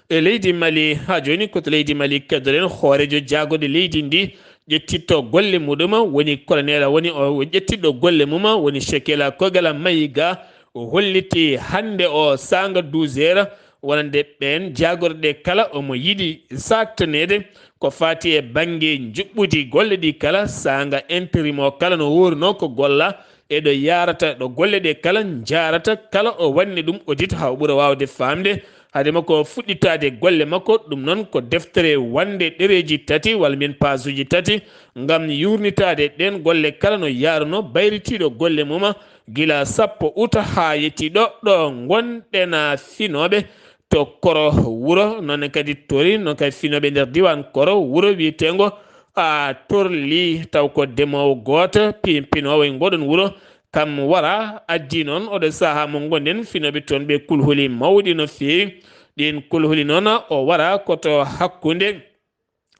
E leydi Mali, haa jooni ko to leydi Mali keddoɗen hooreejo jaagorɗe leydi ndi ƴettitto golle muɗum, woni colonel, woni o ƴettitɗo golle mum, woni Shekela Kogala Mayiga, o holliti hannde o saanga douze heures, wonande ɓeen jaagorɗe kala omo yiɗi saaktaneede ko faati e bannge njuɓɓudi golle ɗi kala, saanga intérim o kala no wuurnoo ko golla, e ɗo yaarata, ɗo golle ɗe kala njaarata, kala o waɗni ɗum audit haa o ɓura waawde faamde hade makko fuɗɗitaade golle makko. Ɗum noon ko deftere wonnde ɗereeji tati walla mbiyen paasuuji tati ngam yuurnitaade ɗeen golle kala no yaarunoo, bayritiiɗo golle mum gila sappo uta haa yettii ɗo, ɗo ngonɗen finooɓe to Koro Wuro, noon kadi Tori, noon kadi finooɓe nder diiwaan Koro Wuro wiyeteengo a Torli, taw ko demoowo gooto, pi-, pinoowo e ngoɗon wuro, kam wara, addi noon oɗo sahaa mo ngonɗen, finooɓe toon ɓe kulhuli mawɗi no feewi. Ɗiin kulhuli noon o wara ko to hakkunde,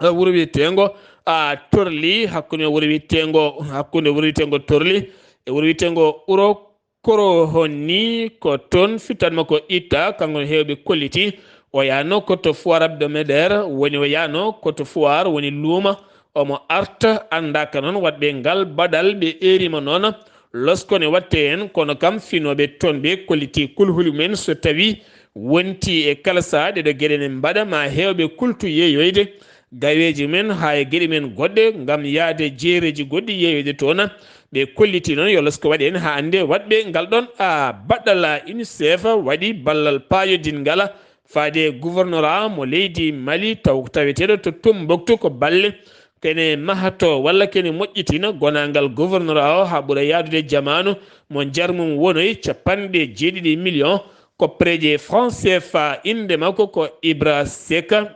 eh, wuro wiyeteengo a Torli, hakkunde wuro wiyeteengo, hakkunde wuro wiyeteengo Torli e wuro wiyeteengo Uro Koro. Honni ko toon fittanma ko itta, kanko no heewɓe kolliti. O yaano ko to foire hebdomadaire woni, o yaano ko to foire woni luuma. Omo arta, anndaaka noon waɗɓe ngal baɗal, ɓe eerima noon losko ne watte heen, kono kam finooɓe toon ɓe kolliti kulhuli mumen, so tawi wonti e kala sahaa ɗeɗo geɗe ne mbaɗa, ma heewɓe kultu yeeyoyde gaweeji men haa e geɗe men goɗɗe ngam yahde jeereeji goɗɗi yeeyoyde toon. Ɓe kolliti noon yo losko waɗe heen haa hannde waɗɓe ngal ɗoon a baɗal a UNICEF waɗi ballal paayodinngal faade e gouvernorat mo leydi Mali, taw taweteeɗo to Tombouctou, ko balle kene mahato walla kene moƴƴitina gonaangal gouvernorat o haa ɓura yaadude jamaanu mo njar mum wonoyi capanɗe jeeɗiɗi million koppareeje franc C F A. Innde makko ko Ibra Seka,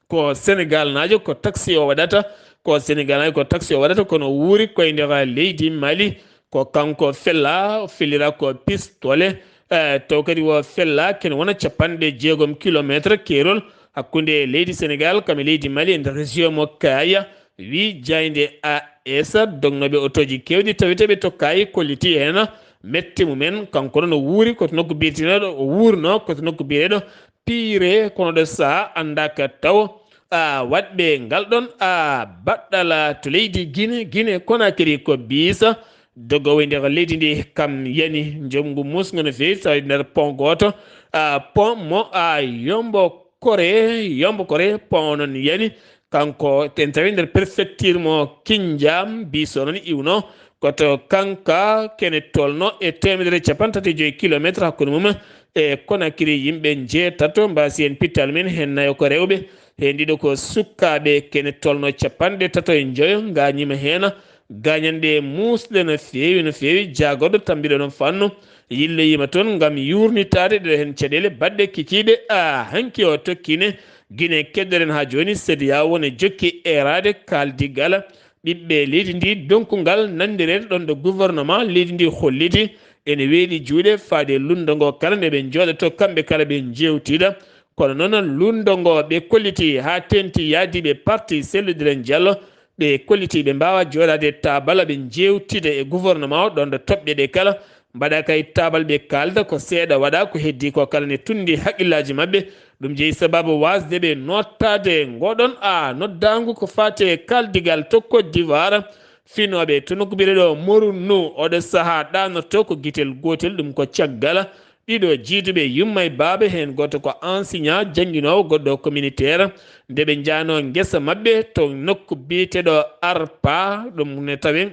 ko Senegalnaajo, ko taxi o waɗata, ko Senegalnaajo, ko taxi o waɗata, kono wuuri koye nder leydi Mali. Ko kanko fella, o fellira ko pistole, eh, taw kadi o fella kene wona capanɗe jeegom kilometre keerol hakkunde leydi Senegal kam e leydi Mali e nder région mo Kaya. Wi jaaynde A S dognooɓe otooji keewɗi taweteeɓe to Kaya kolliti heen mette mumen. Kanko noon o wuuri ko to nokku biyeteeɗo, o wuurnoo ko to nokku biyeteeɗo Pire, kono ɗo sahaa anndaaka taw a waɗɓe ngal ɗoon a baɗɗala to leydi Gine, Gine Konakiri ko biisa dogowo e nder leydi ndi kam yani njomngu musngu no feewi, tawi nder pont gooto, a, pont mo a yombo Kore, Yombo Kore, pont noon yani. Kanko ten tawi nder préfecture mo Kindia, biso noon iwno. Koto kanka kene tolno e teemedere capanɗe tati e joyi kilometre hakkunde mum e Conakry. Yimɓe njeetato mbaasi heen pittal men, heen nayo ko rewɓe, heen ɗiɗo ko sukaaɓe. Kene tolno capanɗe tato e njoyo ngaañiima heen. Gaañanɗe muusɗe no feewi, no feewi. Jaagorɗo tambiɗo ɗon fannu yilloyiima toon ngam yuurnitaade ɗeɗo heen caɗeele baɗɗe kikiiɗe. A hanki o tokkiine Gine keddoren haa jooni, C D A O ne jokki eeraade kaaldigal ɓiɓɓe leydi ndi, donkungal nanndireede ɗon ɗo gouvernement leydi ndi holliti ene weeɗi juuɗe faade lundo ngo kala nde ɓe njooɗoto kamɓe kala ɓe njeewtida. Kono noon lundo ngo ɓe kolliti haa teeŋti yaadiiɓe parti Cellou Dalein Diallo, ɓe kolliti ɓe mbaawa jooɗaade e taabal ɓe njeewtida e gouvernement o ɗon ɗo toɓɓe ɗe kala mbaɗa kay taabal ɓe kaalda ko seeɗa waɗa, ko heddi ko kala ne tundi haqqillaaji maɓɓe. Ɗum jeyi sababu waasde ɓe noottaade ngoɗon a noddaangu ko faati e kaaldigal to Côte d'Ivoire. Finooɓe to nokku biyeteeɗo Moroni oɗo sahaa ɗaanoto ko gitel gootel, ɗum ko caggal ɗiɗo jiiduɓe yumma e baaba, heen gooto ko enseignant jannginoowo, goɗɗo ko militaire. Nde ɓe njaanoo ngesa maɓɓe to nokku biyeteeɗo Arpa, ɗum ne tawe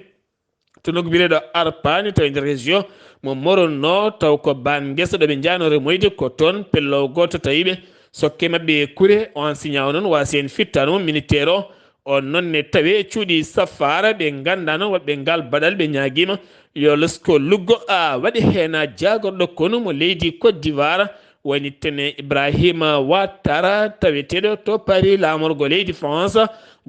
to nokku biyeteeɗo Arpa ne tawi nder région mo Moroni, taw ko baan ngesa ɗo ɓe njaanoo remoyde, ko toon pello gooto tawi ɓe. Sokke maɓɓe e kure, o enseignant o noon waasi heen fittaandu mum militaire o. On noon ne tawi e cuuɗi safaara, ɓe nganndaa noon waɗɓe ngal baɗal, ɓe ñaagiima yo lesko luggo a waɗi heen a jaagorɗo konu mo leydi Côte d'Ivoire, woni tene Ibrahima Ouattara, taweteeɗo to Paris, laamorgo leydi France.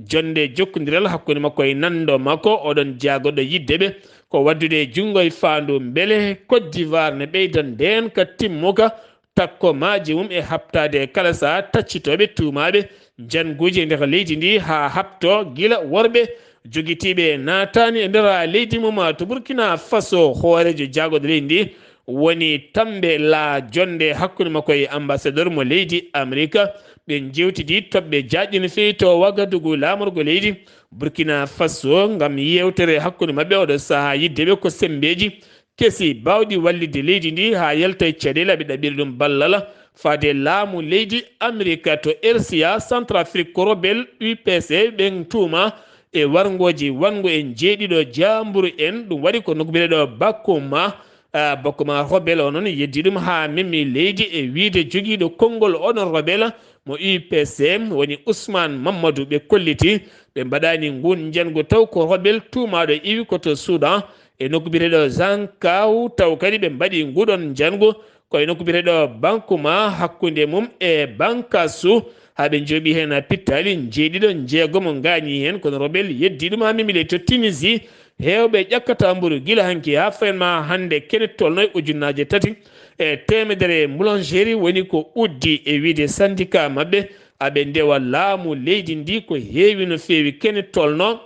Jonnde jokkondiral hakkunde makko e nanndo makko, oɗon jaagorɗo yiɗde ɓe ko waɗdude junngo e faandu mbele Côte d'Ivoire ne ɓeyda ndeenka timmuka takko maaji mum e haɓtaade kala sahaa taccitooɓe tuumaaɓe njannguuji e nder leydi ndi haa haɓtoo gila worɓe jogitiiɓe naataani e nder leydi mum. To Burkina Faso, hooreejo jaagorɗo leydi ndi woni Tambe La, jonnde hakkunde makko e ambassadeur mo leydi Amerika. Ɓe njeewtidi toɓɓe jaajɗe no feewi to Wagadugu, laamorgo leydi Burkina Faso, ngam yeewtere hakkunde maɓɓe oɗo sahaa yiɗde ɓe ko semmbeeji kesi baawɗi wallitde leydi ndi haa yalta e caɗeele. Ɓe ɗaɓɓiri ɗum ballal faade laamu leydi Amerika. To R C A, Centrafrique, ko rebelle U P C ɓen tuuma e warngooji wanngo e jeeɗiɗo jaamburu en. Ɗum waɗi ko nokku biyeteeɗo Bakouma, a, Bakouma rebelle o noon yeddi ɗum haa memi leydi e wiyde jogiiɗo konngol oɗon rebelle mo U P C woni Ousmane Mamadou. Ɓe kolliti ɓe mbaɗaani nguun njanngu taw ko rebelle tuumaaɗo iwi ko to Soudan e nokku biyeteeɗo Zankau, taw kadi ɓe mbaɗi nguɗon njanngu ko e nokku biyeteeɗo Bankuma hakkunde mum e Bankasu, haa ɓe njooɓi heen pittaali njeeɗiɗo, njeegomo ngaañi heen, kono rebelle yeddi ɗum haa memi leydi to Tunisie. Heewɓe ƴakkata mburu gila hanki haa fayin ma hannde kene tolno e ujunnaaje tati e teemedere boulangerie woni ko uddi e wiyde syndicat maɓɓe aɓe ndewa laamu leydi ndi ko heewi no feewi kene tolno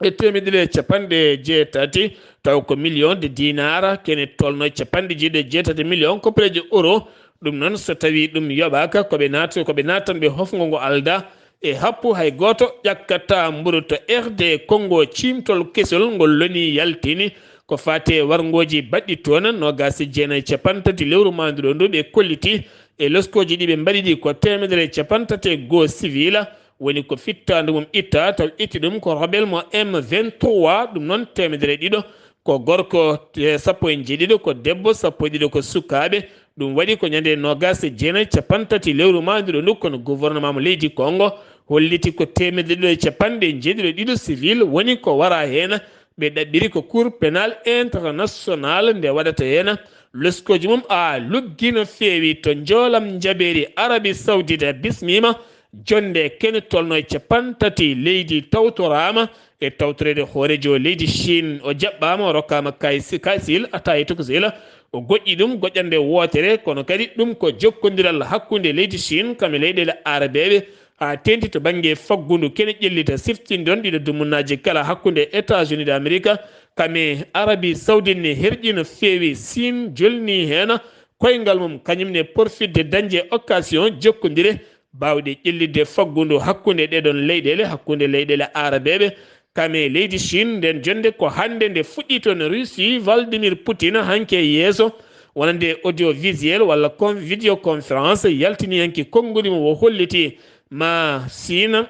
e teemedere capanɗe jeetati, taw ko million de dinar, kene tolno capanɗe jeeɗiɗi e jeetati million koppareeje euro. Ɗum noon, so tawii ɗum yoɓaaka, ko ɓe naat-, ko ɓe naatanɓe hofngo ngo aldaa e happu, hay gooto ƴakkata mburu to R D Congo, ciimtol kesol ngol lonii yaltini ko faati e warngooji baɗɗi toon, noogaas e jeenayi capanɗe tati lewru maanduru ndu ɓe kolliti e leskooji ɗi ɓe mbaɗi ɗi ko teemedere capanɗe tati e goo civil, woni ko fittaandu mum itta, taw itti ɗum ko rebelle mo M vingt-trois, ɗum noon teemedere ɗiɗo ko gorko, e sappo e jeeɗiɗo ko debbo, sappo e ɗiɗo ko sukaaɓe. Ɗum waɗi ko ñande noogaas e jeenayi capanɗe tati lewru maanduru ndu, kono gouvernement mo leydi Congo holliti ko teemedere ɗiɗo e capanɗe jeeɗiɗo ɗiɗo civil woni ko wara heen. Ɓe ɗaɓɓiri ko Cour pénal international nde waɗata heen leskooji mum a luggi no feewi. To njoolam njabeeri, Arabie Saoudite bismiima, jonnde kene tolno e capanɗe tati leydi tawtoraama e tawtoreede hooreejo leydi Chine. O jaɓɓaama, o rokkaama kaysi-, kaysil, ataye tokosel. O goƴƴi ɗum goƴƴande wootere, kono kadi ɗum ko jokkondiral hakkunde leydi Chine kam e leyɗeele Arabeeɓe, haa teeŋti to bannge faggundu. Kene ƴellita siftindiron ɗiɗo dumunnaaji kala hakkunde États-Unis d'Amérique kam e Arabie Saoudite ne herƴi no feewi. Chine jolni heen koyngal mum, kañum ne porfitde dañde occasion jokkondire baawɗe ƴellitde faggundu hakkunde ɗeɗon leyɗeele, hakkunde leyɗeele Arabeeɓe kam e leydi Chine. Nden jonnde ko hannde nde fuɗɗii toon Russie, Vladimir Poutine hanki e yeeso wonande audiovisuel walla con vidéoconférence yaltiniyanke konngudi mum o holliti ma Siina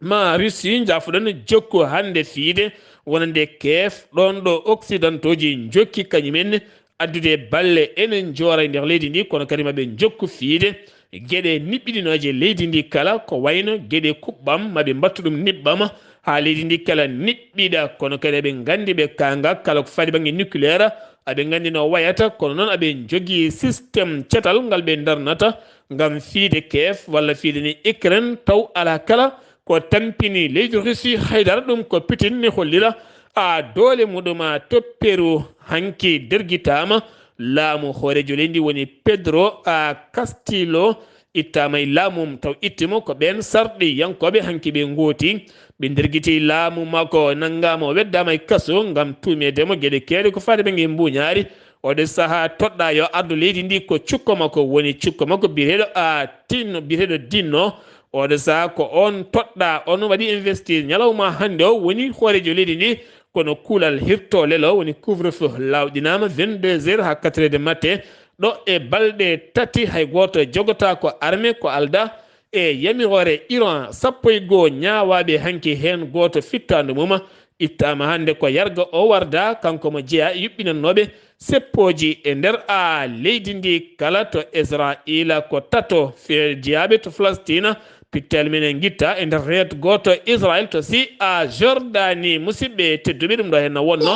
ma Russie njaafuɗon jokku hannde fiide wonande keef ɗoon ɗo occidentauji njokki kañumen addude balle enen njoora e nder leydi ndi kono kadi maɓe njokku fiide geɗe niɓɓiɗinooje leydi ndi kala ko wayno geɗe kuɓɓam maɓe mbattu ɗum niɓɓam haa leydi ndi kala niɓɓiɗa kono kadi eɓe nganndi ɓe kaanga kala ko faati bannge nucléaire aɓe nganndi no wayata kono noon aɓe njogii système cetal ngal ɓe ndarnata ngam fiide keef walla fiide ni Ukraine taw alaa kala ko tampini leydi Russie haydara ɗum ko pitin ni hollira a doole muɗum a topperu hanki dergitaama laamu hoorejo leydi woni Pedro a Castillo ittaama e laamu mum taw itti mo ko ɓeen sarɗi yankooɓe hanki ɓe ngooti ɓe dergiti laamu makko nanngaama o weddaama e kaso ngam tuumeede mo geɗe keewɗe ko faade ɓe nge mbuñaari oɗo sahaa toɗɗa yo ardu leydi ndi ko cukko makko woni cukko makko biyeteeɗo a tinno biyeteeɗo dinno oɗo sahaa ko on toɗɗa on waɗi investir ñalawma hannde o woni hoorejo leydi ndi kono kuulal hirto lelo woni couvre feu lawɗinaama vingt-deux heures haa quatre heures de matin ɗo e balɗe tati hay gooto jogata ko armée ko alda e yamiroore Iran sappo e goo ñaawaaɓe hanki heen gooto fittaandu mum ittaama hannde ko yarga o warda kanko mo jeyaa e yuɓɓinannooɓe seppooji e nder a leydi ndi kala to Israa'iila ko tato fe jeyaaɓe to Falastina pittali men e ngitta e nder reet gooto Israa'iil to si a Jordani musidɓe tedduɓe ɗum ɗo heen no wonno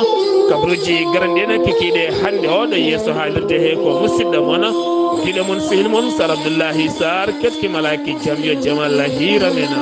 kabaruuji garanɗi en kikiiɗe hannde o ɗo yeeso haalirde he ko musidɗo mon giɗo mon sehil mon Sar Abdullahi Sar keɗki malaaki jam yo jam Allah hiira men